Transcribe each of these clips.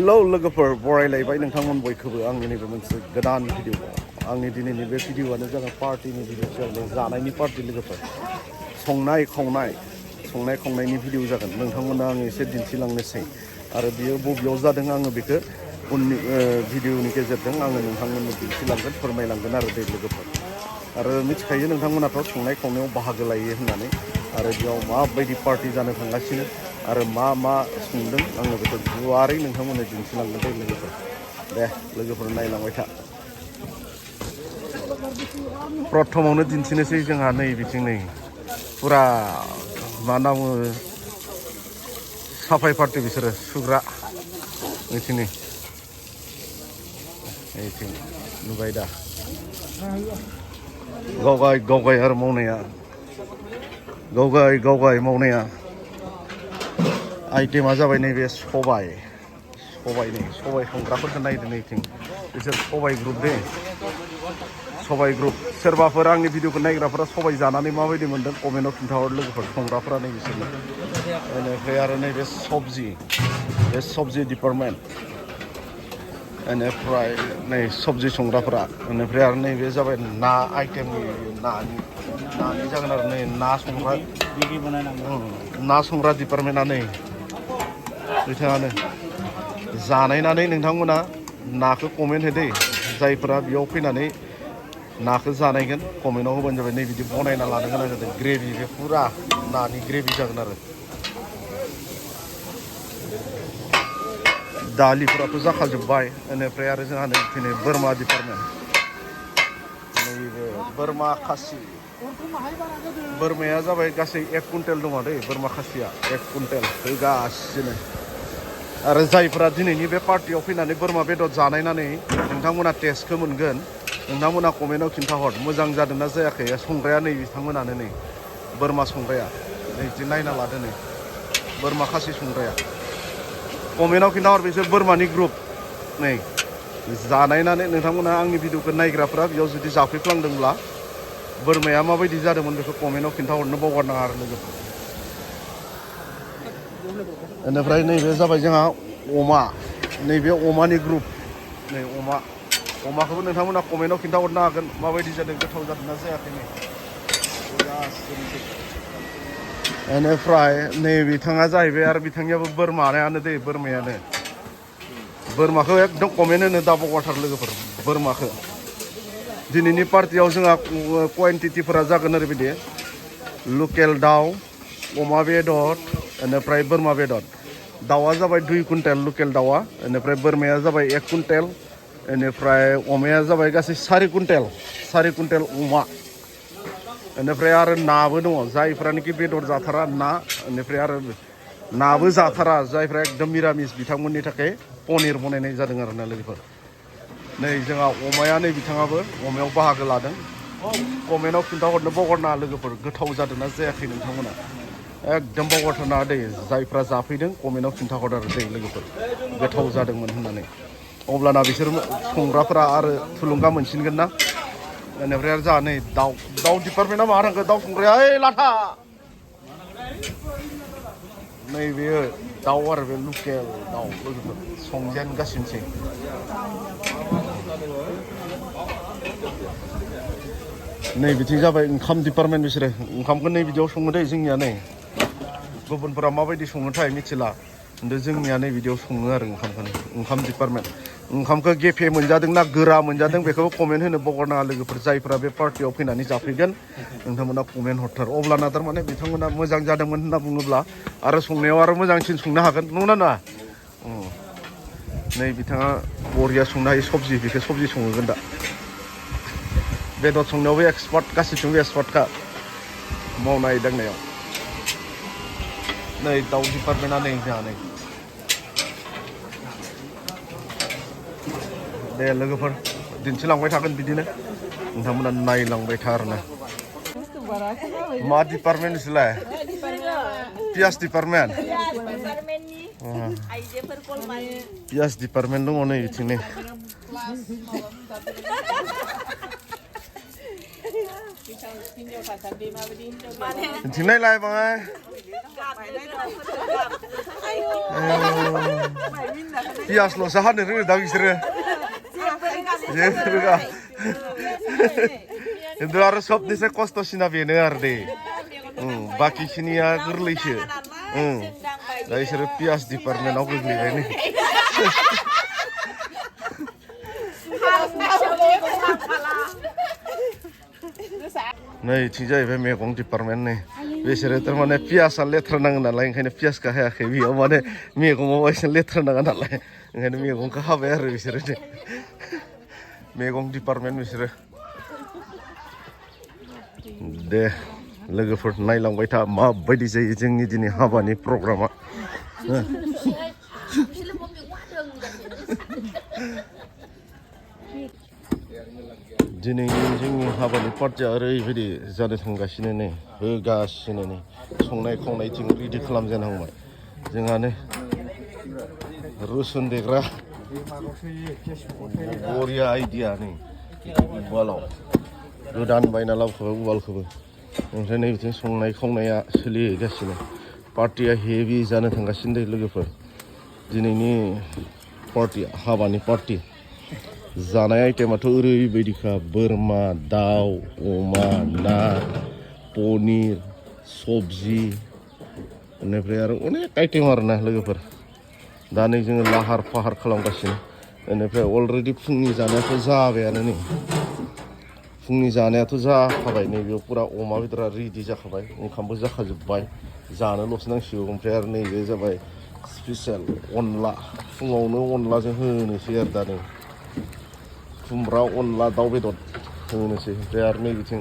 hello लोगोफोर बरायलायबाय नोंथांमोन बयखौबो आंनि नैबे मोनसे गोदान भिडिअ आंनि दिनैनि बे भिडिअआनो जाबाय पार्टिनि भिडिअ जागोन जानायनि पार्टि लोगोफोर संनाय खावनायनि भिडिअ जागोन नोंथांमोननो आं एसे दिन्थिलांनोसै आरो बियो बबेयाव जादों आङो बेखौ उननि भिडिअनि गेजेरजों आङो नोंथांमोननो दिन्थिलांगोन फोरमायलांगोन आरो बे लोगोफोर आरो मिथिखायो नोंथांमोनाथ' संनाय खावनायाव बाहागो लायो होननानै आरो बेयाव माबायदि पार्टि जानो थांगासिनो आरो मा संदों आङो बेखौ गुवारै नोंथांमोननो दिन्थिलांगोन दे लोगोफोर दे लोगोफोर नायलांबाय था प्रथमावनो दिन्थिनोसै जोंहा नै बिथिं नै फुरा मा होनना बुङो साफाय पार्टि बिसोरो सुग्रा बिथिं नै बिथिं नुबाय दा गावगाय आरो मावनाया गावगाय मावनाया आइटेमा जाबाय नैबे सबाय संग्राफोरखौ नायदो नैथिं बिसोर सबाय ग्रुप दे सबाय ग्रुप सोरबाफोर आंनि भिडिअखौ नायग्राफोरा सबाय जानानै माबायदि मोन्दों कमेन्टआव खिन्थाहर लोगोफोर संग्राफोरा नै बिसोरनो बेनिफ्राय आरो नैबे सबजि डिपार्टमेन्ट बेनिफ्राय नै सबजि संग्राफोरा बेनिफ्राय आरो नैबे जाबाय ना आइटेमनि नानि जागोन आरो नै ना संग्रा डिपार्टमेन्टआ नै बिथाङानो जानायनानै नोंथांमोना नाखौ कमेन्ट होदे जायफोरा बेयाव फैनानै नाखौ जानायगोन कमेन्टआव होबानो जाबाय नै बिदि बनायना लानो गोनां जादों ग्रेभि बे फुरा नानि ग्रेभि जागोन आरो दालिफोराथ' जाखाजोब्बाय बेनिफ्राय आरो जोंहा नै दिनै बोरमा डिपार्टमेन्ट नैबे बोरमा खासि बोरमाया जाबाय गासै 1 कुइन्टेल दङ दै बोरमा खासिया 1 कुइन्टेल होगासिनो आरो जायफोरा दिनैनि बे पार्टियाव फैनानै बोरमा बेदर जानायनानै नोंथांमोना टेस्टखौ मोनगोन नोंथांमोना कमेन्टआव खिन्थाहर मोजां जादोंना जायाखै संग्राया नै बिथांमोनानो नै बोरमा संग्राया नै बिदि नायना लादो नै बोरमा खासि संग्राया कमेन्टआव खिन्थाहर बिसोर बोरमानि ग्रुप नै जानायनानै नोंथांमोना आंनि भिडिअखौ नायग्राफ्रा बेयाव जुदि जाफैफ्लांदोंब्ला बोरमाया माबायदि जादोंमोन बेखौ कमेन्टआव खिन्थाहरनो बावगारनाङा आरो लोगोफोर बेनिफ्राय नैबे जाबाय जोंहा अमा नैबे अमानि ग्रुप नै अमाखौबो नोंथांमोना कमेन्टआव खिन्थाहरनो हागोन माबायदि जादों गोथाव जादोंना जायाखै नै बेनिफ्राय नै बिथाङा जाहैबाय आरो बिथांनियाबो बोरमायानो दै बोरमाखौ एकदम कमेन्ट होनो दा बावगारथार लोगोफोर बोरमाखौ दिनैनि पार्टियाव जोंहा कुवान्टिटिफोरा जागोन ओरैबायदि लकेल दाउ अमा बेदर बेनिफ्राय बोरमा बेदर दाउआ जाबाय 2 कुइन्टेल लकेल दाउआ बेनिफ्राय बोरमाया जाबाय 1 कुइन्टेल बेनिफ्राय अमाया जाबाय गासै 4 कुइन्टेल अमा बेनिफ्राय आरो नाबो दङ जायफ्रानोखि बेदर जाथारा ना बेनिफ्राय आरो नाबो जाथारा जायफ्रा एकदम मिरामिस बिथांमोननि थाखाय पनिर बनायनाय जादों आरो ना लोगोफोर नै जोंहा अमाया नै बिथाङाबो अमायाव बाहागो लादों कमेन्टआव खिन्थाहरनो बावगारनाङा लोगोफोर गोथाव जादोंना जायाखै नोंथांमोना एकदम बावगारथारनाङा दै जायफ्रा जाफैदों कमेन्टआव खिन्थाहर आरो दै लोगोफोर गोथाव जादोंमोन होननानै अब्लाना बिसोर संग्राफोरा आरो थुलुंगा मोनसिनगोन ना बेनिफ्राय आरो जोंहा नै दाउ डिपार्टमेन्टआ माहा थांखो दाउ संग्राया ओइ लाथा नै बेयो दाउ आरो बे लकेल दाउ लोगोफोर संजेनगासिनोसै नै बिथिं जाबाय ओंखाम डिपार्टमेन्ट बिसोरो ओंखामखौ नै बिदियाव सङो दै जोंनिया नै गुबुनफोरा माबायदि सङोथाय मिथिला खिन्थु जोंनिया नै बिदियाव सङो आरो ओंखाम डिपार्टमेन्ट ओंखामखौ गेफे मोनजादों ना गोरा मोनजादों बेखौबो कमेन्ट होनो बावगारनाङा लोगोफोर जायफ्रा बे पार्टियाव फैनानै जाफैगोन नोंथांमोना कमेन्ट हरथार अब्लाना थारमाने बिथांमोना मोजां जादोंमोन होनना बुङोब्ला आरो संनायाव आरो मोजांसिन संनो हागोन नंगौना नङा नै बिथाङा बरिया संनो हायो सबजि बेखौ सबजि संहोगोन दा बेदर संनायावबो एक्सपार्ट गासैथिंबो एक्सपार्टखा मावनाय दांनायाव नै दाउ डिपार्टमेन्टआ नै जोंहा नै दे लोगोफोर दिन्थिलांबाय थागोन बिदिनो नोंथांमोना नायलांबाय था आरोना मा डिपार्टमेन्ट नोंसोरलाय पियास डिपार्टमेन्ट पियास डिपार्टमेन्ट दङ नै बिथिं नै दिन्थिनायलाय बाङाय पियासल'सो हानो रोङो दा बिसोरो जेबो रोङा खिन्थु आरो सबनिफ्राय खस्थ'सिना बेनो आरो दे बाखिखिनिया गोरलैसो दा बिसोरो पियास डिपार्टमेन्टआव गोग्लैबाय नै नै इथिं जाहैबाय मैगं डिपार्टमेन्ट नै बिसोरो थारमाने पियासआ लेथ्रा नाङो नालाय ओंखायनो पियासखौ हायाखै बेयाव माने मैगङाव एसे लेथ्रा नाङा नालाय ओंखायनो मैगंखौ हाबाय आरो बिसोरो मैगं डिपार्टमेन्ट बिसोरो दे लोगोफोर नायलांबाय था माबायदि जायो जोंनि दिनै हाबानि प्रग्रामा दिनैनि जोंनि हाबानि पार्टिया ओरैबायदि जानो थांगासिनो नै होगासिनो नै संनाय खावनायथिं रेडि खालामजेनहांबाय जोंहानो रुसुन देग्रा बरिया आइडिया नै उवालाव गोदान बायना लाबोखाबाय उवालखौबो ओमफ्राय नै बिथिं संनाय खावनाया सोलिगासिनो पार्टिया हेभि जानो थांगासिनो दे लोगोफोर दिनैनि पार्टिया हाबानि पार्टि जानाय आइटेमाथ' ओरैबायदिखा बोरमा दाउ अमा ना पनिर सबजि बेनिफ्राय आरो अनेक आइटेम आरोना लोगोफोर दा नै जोङो लाहार फाहार खालामगासिनो बेनिफ्राय अलरेडि फुंनि जानायाथ' जाबायानो नै फुंनि जानायाथ' जाखाबाय नैबेयाव पुरा अमा बेदरा रेडि जाखाबाय ओंखामबो जाखाजोब्बाय जानोल'सो नांसिगौ ओमफ्राय आरो नैबे जाबाय स्पेसियेल अनला फुङावनो अनलाजों होनोसै आरो दा नै खुमब्रा अनला दाउ बेदर होनोसै ओमफ्राय आरो नै बिथिं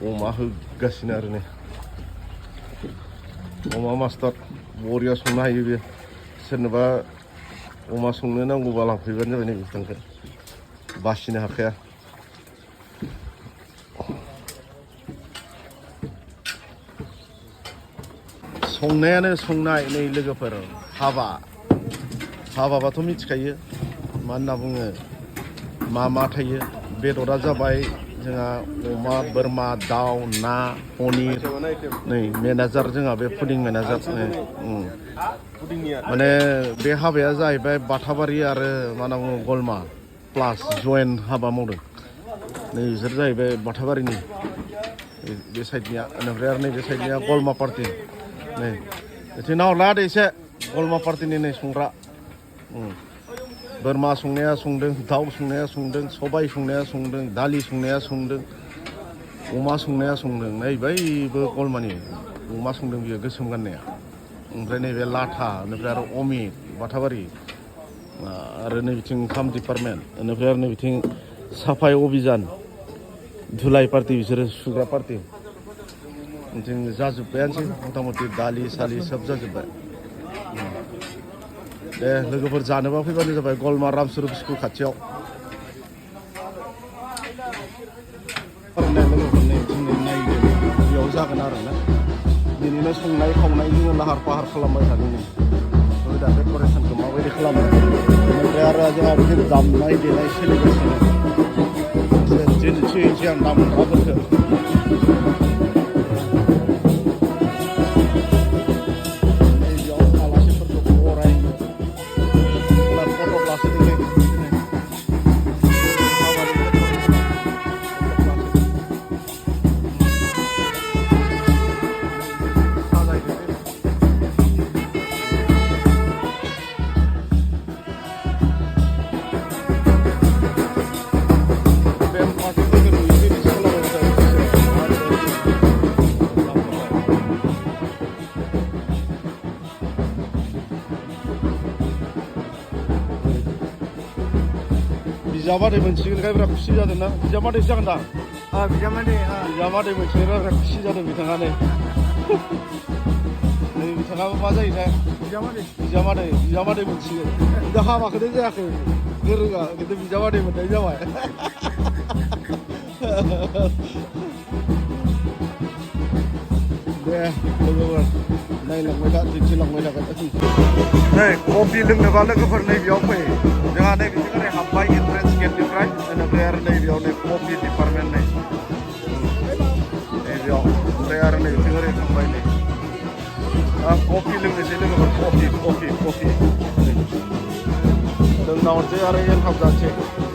अमा होगासिनो आरो नै अमा मास्टार बरिया संनो हायो बेयो सोरनोबा अमा संनो नांगौबा लांफैबानो जाबाय नै बिथांखौ बासिनो हाखाया संनायानो संनाय नै लोगोफोर हाबाबाथ' मिथिखायो मा होनना बुङो मा थायो बेदरा जाबाय जोंहा अमा बोरमा दाउ ना पनिर नै मेनेजार जोंहा बे पुडिं मेनेजार माने बे हाबाया जाहैबाय बाथाबारि आरो मा होनना बुङो गलमा प्लास जयेन हाबा मावदों नै बिसोर जाहैबाय बाथाबारिनि बे साइडनिया बेनिफ्राय आरो नैबे साइडनिया गलमा पार्टि नै एसे नाहरला दे एसे गलमा पार्टिनि नै संग्रा बोरमा संनाया संदों दाउ संनाया संदों सबाय संनाया संदों दालि संनाया संदों अमा संनाया संदों नै बैबो गलमानि अमा संदों बियो गोसोम गाननाया ओमफ्राय नैबे लाथा बेनिफ्राय आरो अमित बाथाबारि आरो नै बिथिं ओंखाम डिपार्टमेन्ट बेनिफ्राय आरो नै बिथिं साफाय अभियान धुलाइ पार्टि बिसोरो सुग्रा पार्टि जों जाजोब्बायानोसै मथा मथि दालि सालि सब जाजोब्बाय दे लोगोफोर जानोबा फैबानो जाबाय गलमा रामस्वरुप स्कुल खाथियाव बेयाव जागोन आरोना दिनैनो संनाय खावनाय जोङो लाहार फाहार खालामबाय थादों दा डेक'रेसनखौ माबायदि खालामो ओमफ्राय आरो जोंहा बिदिनो दामनाय देनाय सोलिगासिनो दिन्थिहैनोसै आं दामग्राफोरखौ बिजामादै मोनसिगोनखाय बिराद खुसि जादों ना बिजामादै जागोन दा बिजामादै मोनसिगोन बिराद खुसि जादों बिथाङा नै बिथाङाबो मा जायोथाय बिजामादै मोनसिगोन दा हाबाखौनो जायाखै गोरोङा खिन्थु बिजामादै मोननाय जाबाय दे लोगोफोर नायलांबाय था दिन्थिलांबाय थागोन नै कफि लोंनोबा लोगोफोर नैबेयाव फै जोंहा नै बिथिं ओरै हाबबाय एन्ट्रेन्स गेटनिफ्राय बेनिफ्राय आरो नैबेयाव नै कफि डिपार्टमेन्ट नै आं कफि लोंनोसै लोगोफोर कफि लोंना हरसै आरो एनथाब जानोसै